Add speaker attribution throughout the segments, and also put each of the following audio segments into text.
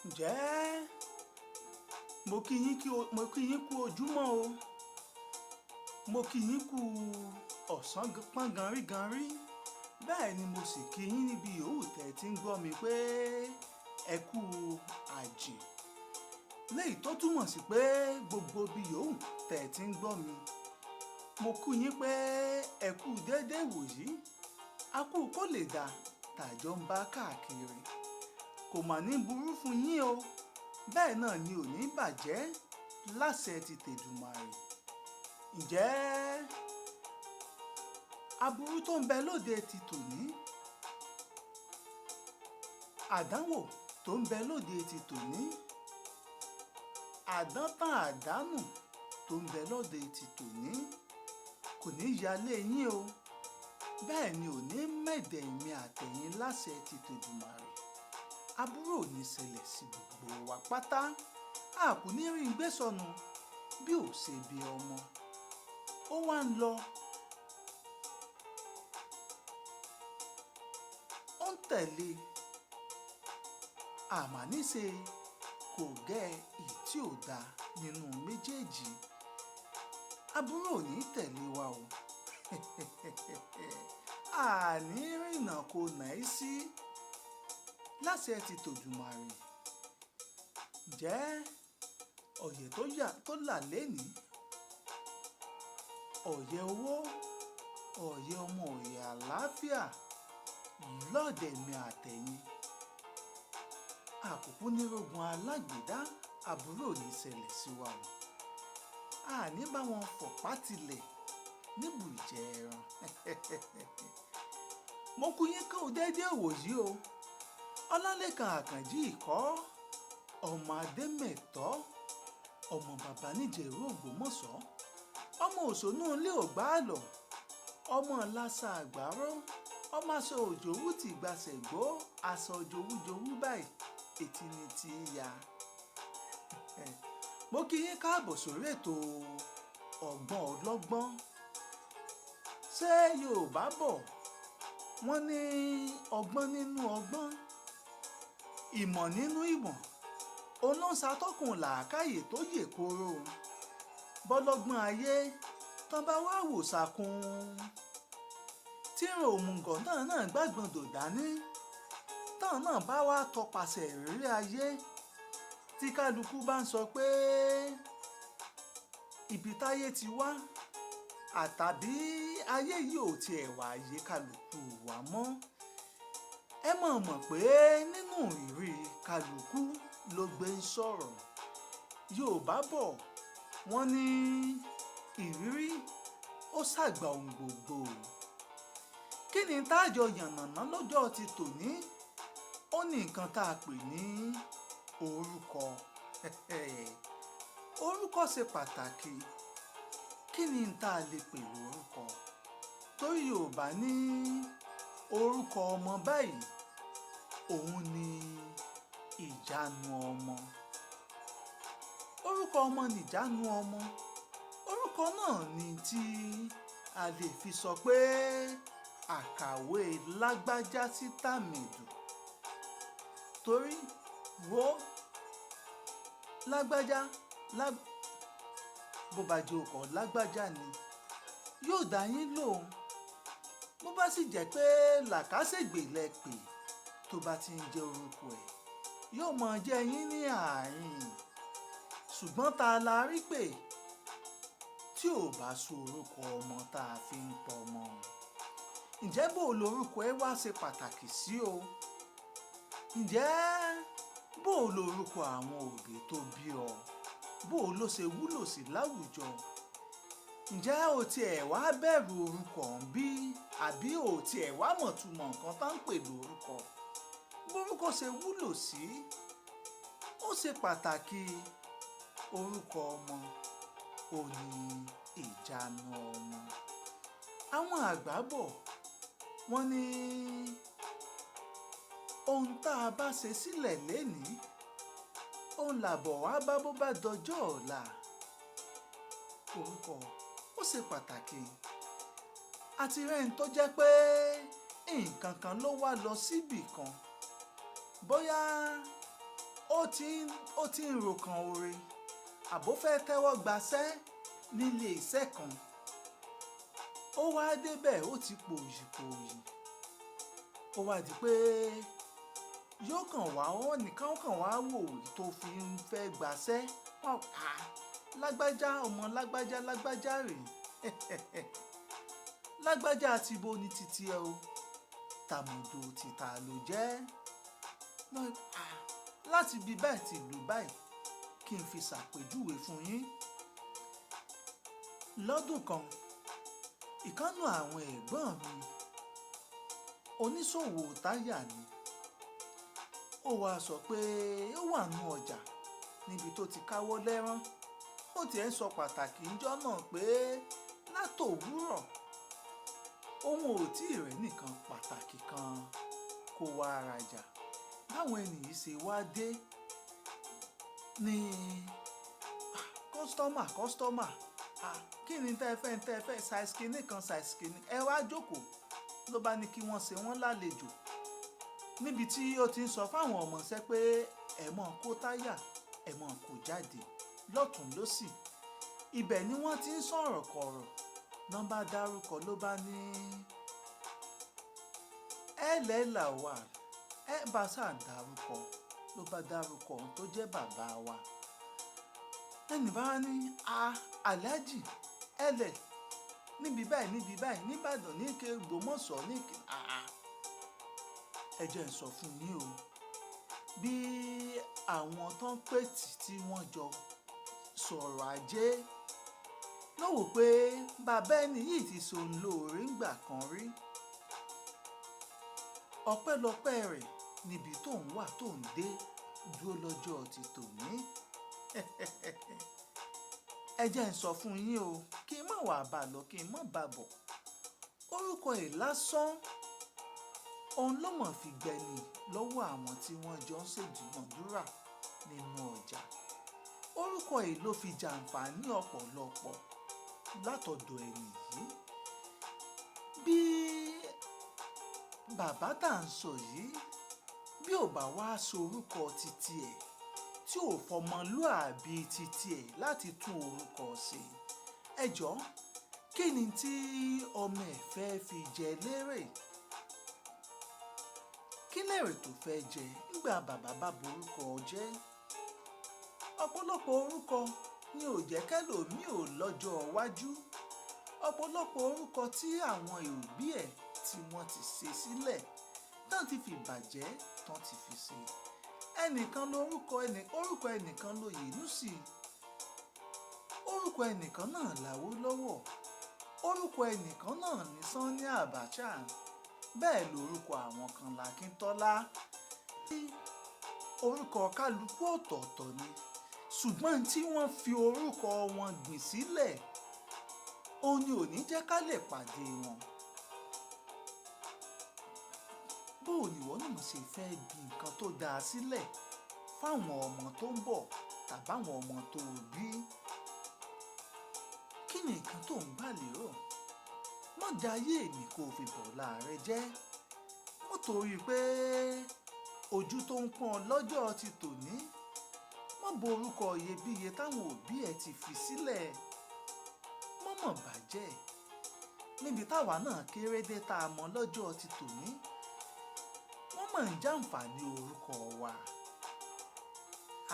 Speaker 1: Ǹjẹ́ mo kí yín kí o, mo kí yín kú ojúmọ́ o. Mo kí yín kú ọ̀sán pọ́n ganríganrí. Bẹ́ẹ̀ ni mo sì kí yín níbi yòówù tẹ́ ẹ ti ń gbọ́ mi pé ẹ kú àjìn. Léyìí tó túmọ̀ sí pé gbogbo ibi yòówù tẹ́ ẹ ti ń gbọ́ mi, mo kí yín pé ẹ kú déédéé ìwòyí. A kú kó lè dà tàjọ ń bá káàkiri. Kò mà ní burú fún yín o. Bẹ́ẹ̀ náà ni ò ní bàjẹ́ láṣẹ ti tèdùmàrè. Ǹjẹ́ aburú tó ń bẹ lóde ti tòní, àdánwò tó ń bẹ lóde ti tòní, àdántàn àdánù tó ń bẹ lóde ti tòní kò ní yalé yín o. Bẹ́ẹ̀ ni ò ní mẹ̀dẹ̀ èmi àtẹ̀yin láṣẹ ti tèdùmàrè. Aburú ò ní ṣẹlẹ̀ sí gbogbo wa pátá. A kò ní rí gbé sọnù bí ò ṣe bí ọmọ. Ó wá ń lọ. Ó ń tẹ̀lé. Àmàníṣe kò gẹ́ ì tí ò da nínú méjèèjì. Aburú ò ní tẹ̀lé wa o. A ní rìnnà kò náì sí láṣẹ ti tòdùmàrè. Ǹjẹ́ ọ̀yẹ̀ tó yà tó là lénìí, ọ̀yẹ̀ owó, ọ̀yẹ̀ ọmọ, ọ̀yẹ̀ àlàáfíà lọ́dẹ̀ mi àtẹ̀yin. Àkùkù nírógun alágbèdá, aburú ò ní ṣẹlẹ̀ sí wa o. A ní bá wọn fọ̀pá tilẹ̀ níbù ìjẹ ẹran. Mo kú yín kú déédéé ìwòyí o. Ọlálékan Àkànjí ìkọ́, ọmọ Adémẹ̀tọ́, ọmọ bàbá níjẹ̀rú Ògbómọ̀ṣọ́, ọmọ Òṣónú ilé Ògbàlọ̀, ọmọ Lásà Àgbárọ́, ọmọ aṣọ òjòwú ti gbàṣẹ̀ gbó, aṣọ jowújowú báyìí, etí ni tí í ya. Mo kí yín káàbọ̀ sórí ètò ọgbọ́n ọlọ́gbọ́n. Ṣé Yorùbá bọ̀? Wọ́n ní ọgbọ́n nínú ọgbọ́n, ìmọ̀ nínú ìmọ̀. Òun ló ń ṣàtọ́kùn làákàyè tó yè kooro. Bọ́lọ́gbọ́n ayé tán bá wá wò ṣàkun. Tí ìran òmùgọ̀ náà náà gbàgbọ́n dò dání. Tán náà bá wá tọpasẹ̀ ìrírí ayé tí kálukú bá ń sọ pé ibi táyé ti wá àtàbí ayé yìí ò tiẹ̀ wá yé kálukú wa mọ́. Ẹ mọ̀ mọ̀ pé nínú ìrírí kálukú ló gbé ń sọ̀rọ̀. Yorùbá bọ̀, wọ́n ní ìrírí ó ṣàgbà ohun gbogbo. Kí ni tájọ yànnàná lọ́jọ́ ti tòní? Ó ní nǹkan tá a pè ní orúkọ. Orúkọ ṣe pàtàkì. Kí ni tá a lè pè lórúkọ? Torí Yorùbá ní orúkọ ọmọ báyìí, òun ni ìjánu ọmọ. Orúkọ ọmọ ni ìjánu ọmọ. Orúkọ náà ni tí a lè fi sọ pé àkàwé lágbájá sí tàmẹ̀dù. Torí wo lágbájá, bó bá jẹ́ ọkọ lágbájá ni, yóò dá yín lóhùn. Bó bá sì jẹ́ pé làkàṣègbè lẹ pè tó bá ti ń jẹ́ orúkọ ẹ̀, yóò mọ jẹ́ yín ní ààrin. Ṣùgbọ́n ta la rí pé tí ò bá so orúkọ ọmọ tá a fi ń pọ ọmọ. Ǹjẹ́ bó lorúkọ ẹ wá ṣe pàtàkì sí o? Ǹjẹ́ bó lorúkọ àwọn òbí tó bí ọ? Bó ló ṣe wúlò sí láwùjọ? Ǹjẹ́ o tiẹ̀ wá bẹ̀rù orúkọ ń bí? Àbí o tiẹ̀ wá mọ̀túmọ̀ nǹkan tá ń pè lórúkọ? Borúkọ ṣe wúlò sí, ó ṣe pàtàkì orúkọ ọmọ, ó ní ìjánu ọmọ. Àwọn àgbà bọ̀, wọ́n ní ohun tá a bá ṣe sílẹ̀ lénìí, òun làbọ̀ wá bá bó bá dọjọ́ ọ̀la. Orúkọ ó ṣe pàtàkì. A ti rí ẹni tó jẹ́ pé nǹkan kan ló wá lọ síbí kan. Bóyá ó Ó ti ń rokan oore, àbó fẹ́ tẹ́wọ́ gbaṣẹ́ nílé iṣẹ́ kan. Ó wá débẹ̀, ó ti pòyì pòyì, ó wá di pé yóò kàn wá, ó nìkan kàn wá wò tó fi ń fẹ́ gbaṣẹ́. Wọ́n pa lágbájá, ọmọ lágbájá, lágbájá rèé, lágbájá ti bo ní títí ẹ o, tàmọ̀dò tìta ló jẹ́ láti bí báyìí ti lù báyìí. Kí n fi ṣàpèjúwe fún yín, lọ́dún kan, ìkànnù àwọn ẹ̀gbọ́n mi, oníṣòwò táyà ni. Ó wáá sọ pé ó wà nù ọjà níbi tó ti káwọ́ lẹ́rán. Ó tiẹ̀ ń sọ pàtàkì ńjọ́ náà pé látòwúrọ̀, òun ò tí ì rẹ́ nìkan pàtàkì kan kó wá rajà. Báwọn ènìyàn ṣe wá dé ní customer, customer, kí ni tẹ́ fẹ́, tẹ́ fẹ́? Size kìíní kan, size kìíní, ẹ wá jókòó. Ló bá ní kí wọ́n ṣe wọ́n lálejò níbi tí ó ti ń sọ fáwọn ọmọọṣẹ́ pé ẹ mọ̀ kó táyà, ẹ mọ̀ kó jáde lọ́tún lọ́sì. Ibẹ̀ ni wọ́n ti ń sọ̀rọ̀ kọ̀rọ̀ náà, bá dárúkọ, ló bá ní ẹlẹ́là wà, ẹ bá ṣáà dárúkọ. Ló bá dárúkọ ohun tó jẹ́ bàbá wa. Ẹnì bá ní a aláàjì ẹlẹ̀ níbi báyìí, níbi báyìí, nìbàdàn, ní ike Ògbómọ̀ṣọ́, ní ike àà. Ẹ jẹ́ n sọ fún yín o, bí àwọn tó ń pè tí wọ́n jọ sọ̀rọ̀ ajé ló wò pé bàbá ẹni yìí ti so lóore ńgbà kan rí, ọpẹ́lọpẹ́ rẹ̀ níbi tó ń wà, tó ń dé dúró lọ́jọ́ ti tòní. Ẹ jẹ́ n sọ fún yín o, kí n má wàá bá lọ, kí n má bá bọ̀. Orúkọ ẹ̀ lásán òun ló mọ̀ fi gbẹni lọ́wọ́ àwọn tí wọ́n jọ ń ṣèdúnàdúrà nínú ọjà. Orúkọ ẹ̀ ló fi jàǹfààní ọ̀pọ̀lọpọ̀ látọ̀dọ̀ ẹni yìí. Bí bàbá tá à ń sọ yìí, bí ò bá wá sorúkọ titi ẹ̀, tí ò fọmọlúàbí titi ẹ̀ láti tún orúkọ ṣe, ẹ jọ̀ọ́, kí ni tí ọmọ ẹ̀ fẹ́ fi jẹ lérè? Kí lèrè tó fẹ́ jẹ nígbà bàbá bá borúkọ jẹ́? Ọ̀pọ̀lọpọ̀ orúkọ ni ò jẹ́ kẹ́lòmíì ò lọ́jọ́ iwájú. Ọ̀pọ̀lọpọ̀ orúkọ tí àwọn òbí ẹ̀ tí wọ́n ti ṣe sílẹ̀ tán ti fi bàjẹ́, tán ti fi ṣe. Ẹnìkan lórúkọ ẹnì, orúkọ ẹnìkan ló Yẹnusì, orúkọ ẹnìkan náà l'Awólọ́wọ̀, orúkọ ẹnìkan náà ní Sanni Abacha, bẹ́ẹ̀ lórúkọ àwọn kan l'Akíntọ́lá. Orúkọ kálukú ọ̀tọ̀ọ̀tọ̀ ni, ṣùgbọ́n tí wọ́n fi orúkọ wọn gbìn sílẹ̀, òun ni ò ní jẹ́ ká lè pàdé wọn. Bó ni ìwọ náà ṣe fẹ́ gbin nǹkan tó dáa sílẹ̀ fáwọn ọmọ tó ń bọ̀ tàbáwọn ọmọ tó bí? Kí ni nǹkan tó ń gbà lérò? Má jayé èmi kó fi bọ̀la rẹ jẹ́. Mọ́ torí pé ojú tó ń pọ́n lọ́jọ́ ti tòní, má bo orúkọ iyebíye táwọn òbí ẹ ti fi sílẹ̀. Má mọ̀ bàjẹ́ níbi táwa náà kéré dé tá a mọ̀ lọ́jọ́ ti tòní. Wọ́n mọ̀ ń jàǹfààní orúkọ wa,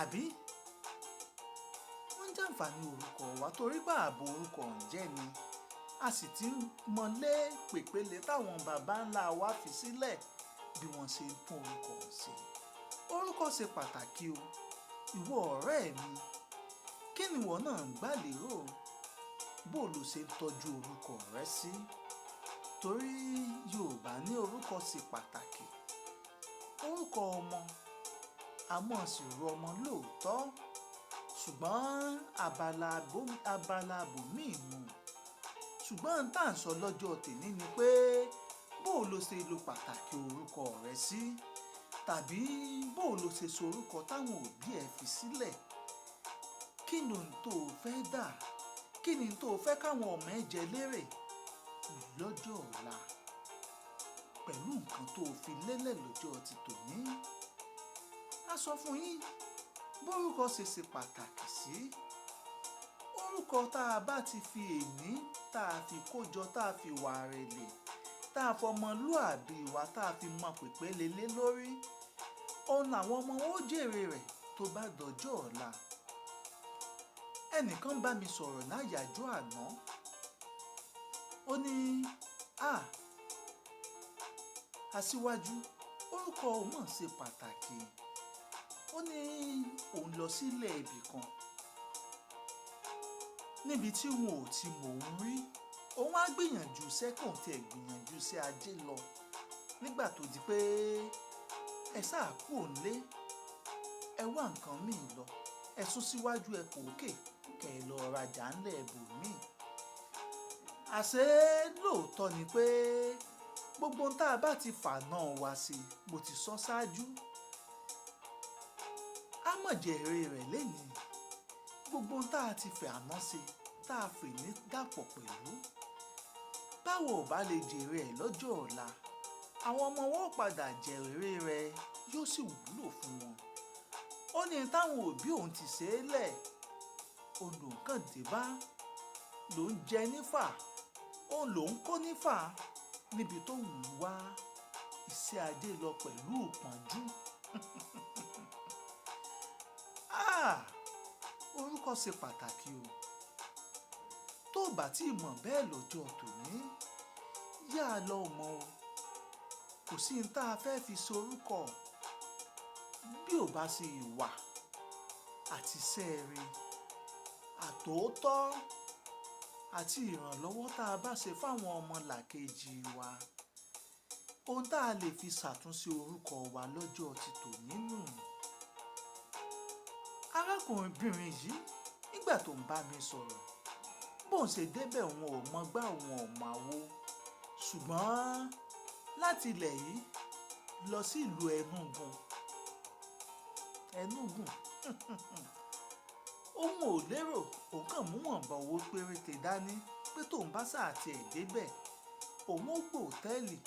Speaker 1: àbí? Wọ́n ń jàǹfààní orúkọ wa torí pé ààbò orúkọ ń jẹ́ ni. A sì ti ń mọ̀lé pèpéle táwọn baba ńlá wa fi sílẹ̀ bí wọ́n ṣe ń tún orúkọ ṣe. Orúkọ ṣe pàtàkì o. Ìwọ ọ̀rẹ́ mi, kí ni ìwọ náà ń gbà lérò? Bó lo ṣe ń tọ́jú orúkọ rẹ sí? Torí Yorùbá ní orúkọ ṣe pàtàkì. Orúkọ ọmọ, a mọ̀ sí ru ọmọ lóòótọ́, ṣùgbọ́n abala bòmíì nù. Ṣùgbọ́n tá à ń sọ lọ́jọ́ tèní ni pé bó lo ṣe lo pàtàkì orúkọ rẹ sí, tàbí bó lo ṣe so orúkọ táwọn òbí ẹ fi sílẹ̀. Kí ni ohun tó fẹ́ dà? Kí ni tó fẹ́ káwọn ọmọ ẹ jẹ lérè lọ́jọ́ ọ̀la pẹ̀lú nǹkan tó fi lélẹ̀ lọ́jọ́ ti tòní? A sọ fún yín. Bórúkọ ṣe ṣe pàtàkì sí. Orúkọ tá a bá ti fi èní tá a fi kójọ, tá a fi wà rẹ̀lẹ̀, tá a fọmọlúàbí wa, tá a fi mọ pèpéle lé lórí, òun làwọn ọmọ wọn ó jèrè rẹ̀ tó bá dọjọ́ ọ̀la. Ẹnìkan bá mi sọ̀rọ̀ láyàjọ́ àná. Ó ní, "À, aṣíwájú, orúkọ ò mọ̀ ṣe pàtàkì." Ó ní òun lọ sílé ibì kan níbi tí wọn ò tí mọ̀ òun rí. Òun á gbìyànjú iṣẹ́ kóun tí ẹ̀ gbìyànjú iṣẹ́ ajé lọ nígbà tó di pé ẹ sá kúrò nílé, ẹ wá nǹkan míì lọ, ẹ sún síwájú, ẹ kò ókè, kẹ́ ẹ lọ rajà ńlẹ̀ ibòmíì. Àṣé lóòótọ́ ni pé gbogbo ohun tá a bá ti fà náà wá sí, mo ti sọ ṣáájú, á mọ̀ jèrè rẹ̀ lénìí. Gbogbo ohun tá a ti fẹ́ àná ṣe, tá a fè ní dàpọ̀ pẹ̀lú, báwo ò bá lè jèrè ẹ̀ lọ́jọ́ ọ̀la, àwọn ọmọ wọn ó padà jèrè rẹ̀, yóò sì wúlò fún wọn. Ó ní táwọn òbí òun ti ṣe é lẹ̀, òun lòún kàn dé bá, ló ń jẹ nífà, òun lòún kó nífà níbi tó ń wá iṣẹ́ ajé lọ pẹ̀lú ìpọ́njú. Ah! Orúkọ ṣe pàtàkì o. Tó bá tí mọ̀ bẹ́ẹ̀ lọ́jọ́ tòní, yá lọ mọ̀ o. Kò sí ohun tá a fẹ́ fi so orúkọ bí ò bá ṣe ìwà àti iṣẹ́ rere, àtòótọ́ àti ìrànlọ́wọ́ tá a bá ṣe fáwọn ọmọ làkejì wa. Ohun tá a lè fi ṣàtúnṣe orúkọ wa lọ́jọ́ ti tòní nù. Arákùnrin yìí nígbà tó ń bá mi sọ̀rọ̀, bó ń ṣe débẹ̀ òun ò mọ̀ gbá, òun ò mọ̀ àwo. Ṣùgbọ́n láti ilẹ̀ yìí lọ sí ìlú Enugu, Enugu, òun ò lérò, òun kàn mú wọ̀nba owó péréte dání pé tóun bá sá àti ẹ̀ débẹ̀, òun ó gbé hòtẹ́ẹ̀lì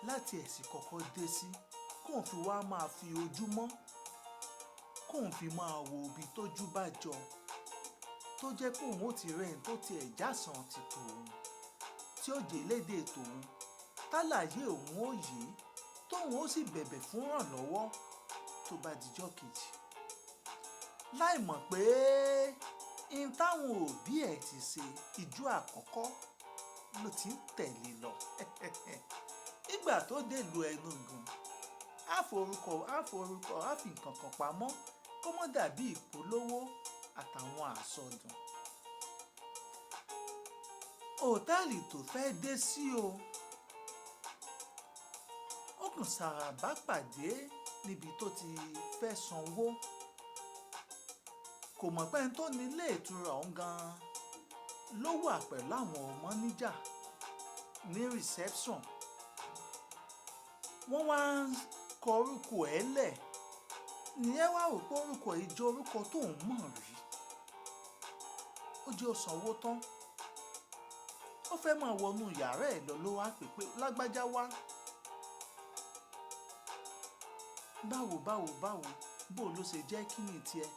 Speaker 1: láti ẹ̀sìn kọ́kọ́ dé sí, kóun fi wá máa fi ojú mọ́, kóun fi máa wo ibi tójú bá jọ, tó jẹ́ pé òun ó ti rẹ́ ẹni tó ti ẹ̀ jásán ti tòun, tí ó jẹ́ elédè tòun, tálàyé òun ó yé, tóun ó sì bẹ̀bẹ̀ fún ìrànlọ́wọ́ tó bá dijọ́ kejì. Láì mọ̀ pé ohun táwọn òbí ẹ̀ ti ṣe ìjọ àkọ́kọ́ ló ti ń tẹ̀lé lọ. Nígbà tó dé ìlú Enugu, á forúkọ, á forúkọ, á fi nǹkan kan pamọ́ kó má dàbí ìpolówó àtàwọn àsọdùn. Hòtẹ́ẹ̀lì tó fẹ́ dé sí o, ó kàn sára bá pàdé níbi tó ti fẹ́ sanwó. Kò mọ̀ pé ẹni tó ní ilé ìtura òun gan ló wà pẹ̀lú àwọn ọmọ níjà ní reception. Wọ́n wá ń kọ orúkọ ẹ̀ lẹ̀. Ìyẹn wá rò pé orúkọ yìí jẹ́ orúkọ tó ń mọ̀ rí. Ó jẹ́ ó sanwó tán. Ó fẹ́ máa wọnú yàrá ẹ̀ lọ ló wá pè pé lágbájá wá. Báwo, báwo, báwo, bó ló ṣe jẹ́ kí ni tiẹ̀?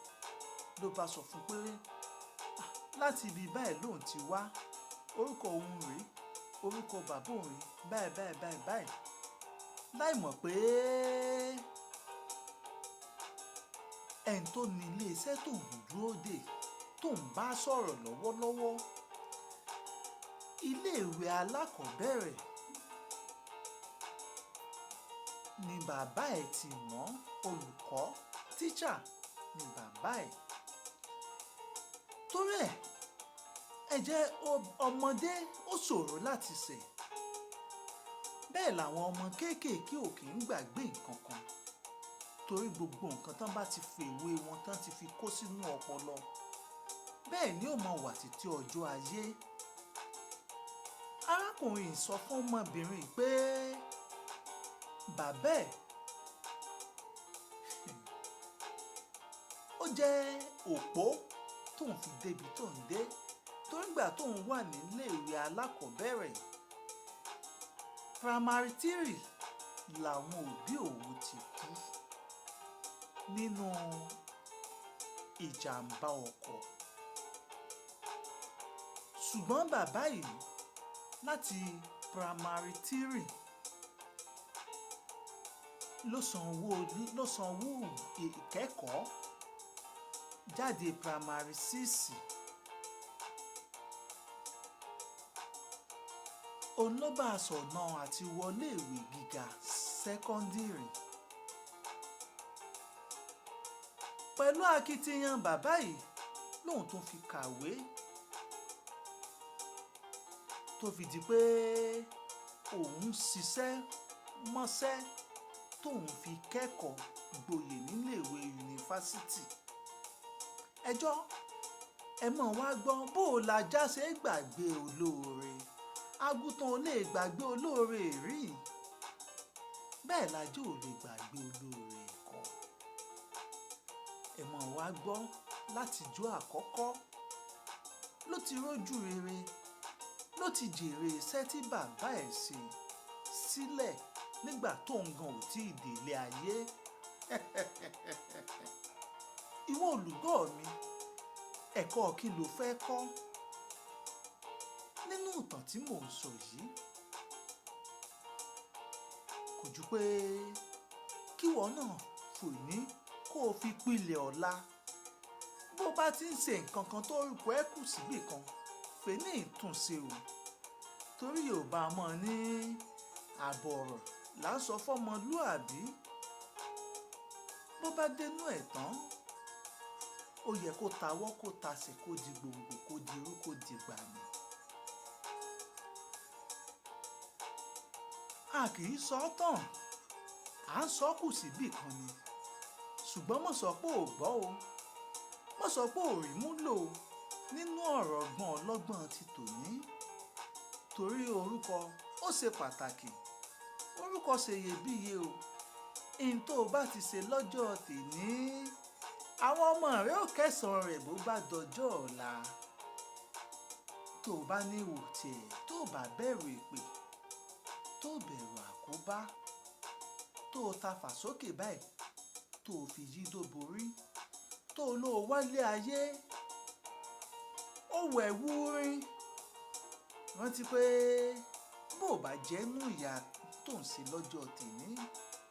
Speaker 1: Ló bá sọ fún pé, "À, láti ibi báyìí lòun ti wá. Orúkọ òun rè, orúkọ bàbá òun rè, báyìí, báyìí, báyìí, báyìí." Láì mọ̀ pé ẹni tó ní ilé iṣẹ́ tó ń dúró dè, tó ń bá sọ̀rọ̀ lọ́wọ́lọ́wọ́, ilé ìwé alákọ̀ọ́bẹ̀rẹ̀ ni bàbá ẹ̀ ti mọ̀, olùkọ́, teacher ni bàbá ẹ̀. Torí ẹ, ẹ jẹ́ ọmọdé ó ṣòro láti ṣẹ̀. Bẹ́ẹ̀ làwọn ọmọ kéékèèké ò kí ń gbàgbé nǹkan kan. Torí gbogbo nǹkan tán bá ti fi ìwé wọn tán ti fi kó sínú ọpọlọ. Bẹ́ẹ̀ ni ó máa wà títí ọjọ́ ayé. Arákùnrin yìí sọ fún ọmọbìnrin pé bàbá ẹ̀ ó jẹ́ òpó tó ń fi débi tó ń dé. Torí ìgbà tó ń wà ní ilé ìwé alákọ̀ọ́bẹ̀rẹ̀, primary three làwọn òbí òun ti kú nínú ìjàmbá ọkọ̀. Ṣùgbọ́n bàbá yìí láti primary three ló sanwó ìkẹ́kọ̀ọ́ jáde primary six. Òun ló bá a sọ̀nà àti wọlé ìwé gíga sẹ́kọ́ńdírì. Pẹ̀lú akitiyan bàbá yìí lóun tó fi kàwé tó fi di pé òun ṣiṣẹ́ mọ́ṣẹ́ tóun fi kẹ́kọ̀ọ́ gboyè níléèwé yunifásítì. Ẹjọ́ ẹ mọ̀ wá gbọ́ bó o lajá ṣe gbàgbé olóore. Àgùntàn ò lè gbàgbé olóore rí, bẹ́ẹ̀ lajá ò lè gbàgbé olóore ẹ̀kọ́. Ẹ mọ̀ wá gbọ́, látijọ́ àkọ́kọ́ ló ti rójú rere, ló ti jèrè iṣẹ́ tí bàbá ẹ̀ ṣe sílẹ̀ nígbà tó ń gan ò tí ì délé ayé. Ìwọ olùgbọ́ mi, ẹ̀kọ́ kí lo fẹ́ kọ́ nínú ìtàn tí mò ń sọ yìí? Kò ju pé kíwọ náà fòní kó o fi pilẹ̀ ọ̀la. Bó bá ti ń ṣe nǹkan kan tó rúkọ ẹ́ kù síbì kan, fèní ìtúnṣe o. Torí Yorùbá mọ̀ ní àbọ̀ ọ̀rọ̀ là ń sọ fọ́mọlúàbí. Bó bá dénú ẹ̀ tán, ó yẹ kó tawọ́ kó tasẹ̀ kó di gbòǹgbò kó di irú kó di gbàmì. A kì í sọ ọ́ tán, à ń sọ kù síbì kan ni. Ṣùgbọ́n mo sọ pé ò gbọ́ o, mo sọ pé ò rí múlò nínú ọ̀rọ̀ ọgbọ́n ọlọ́gbọ́n ti tòní. Torí orúkọ ó ṣe pàtàkì, orúkọ ṣe iyebíye o. Ihun tó o bá ti ṣe lọ́jọ́ tèní, àwọn ọmọ rẹ ó kẹ́sàn-án rẹ̀ bó bá dọjọ́ ọ̀la. Tó o bá ní ìwò tiẹ̀, tó o bá bẹ̀rù èpè, tó o bẹ̀rù àkóbá, tó o ta fà sókè báyìí, tó o fi yí dó borí, tó o lọ wálé ayé, ó wẹ̀ wúrín. Rántí pé bó o bá jẹ́ nú ìyà tó ń ṣe lọ́jọ́ tèní,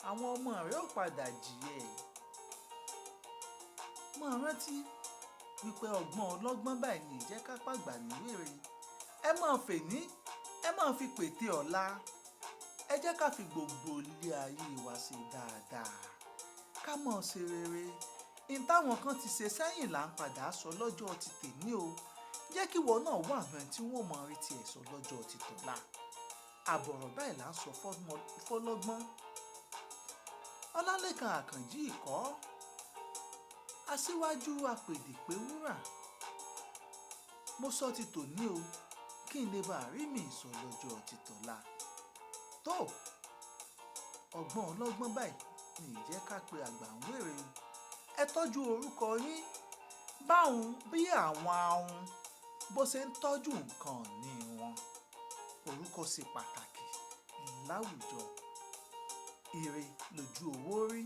Speaker 1: àwọn ọmọ rẹ ó padà jìyà ẹ̀. Mọ̀ rántí wípé ọgbọ́n ọlọ́gbọ́n báyìí ní ìjẹ́ ká pàgbà ní wèrè. Ẹ má fèní, ẹ má fi pète ọ̀la. Ẹ jẹ́ ká fi gbogbo ilé ayé wa ṣe dáadáa, ká mọ̀ ṣe rere. Ihun táwọn kan ti ṣe sẹ́yìn là ń padà sọ lọ́jọ́ ti tèní o. Jẹ́ kí ìwọ náà wà nínú ẹni tí wọ́n mọ̀ rí tí ẹ sọ lọ́jọ́ ti tọ̀la. Àbọ̀rọ̀ báyìí là ń sọ fọ́lọ́gbọ́n. Ọlálékan Àkànjí Ìkọ́, aṣíwájú apèdè pé wúrà. Mo sọ ti tòní o, kí n lè bá rí mi sọ lọ́jọ́ ti tọ̀la. Tó, ọgbọ́n ọlọ́gbọ́n báyìí ní ìjẹ́ ká pe àgbà ń wèrè. Ẹ tọ́jú orúkọ yín báun bí àwọn ahun bó ṣe ń tọ́jú nǹkan ní wọn. Orúkọ ṣe pàtàkì láwùjọ. Ire lójú owó rí.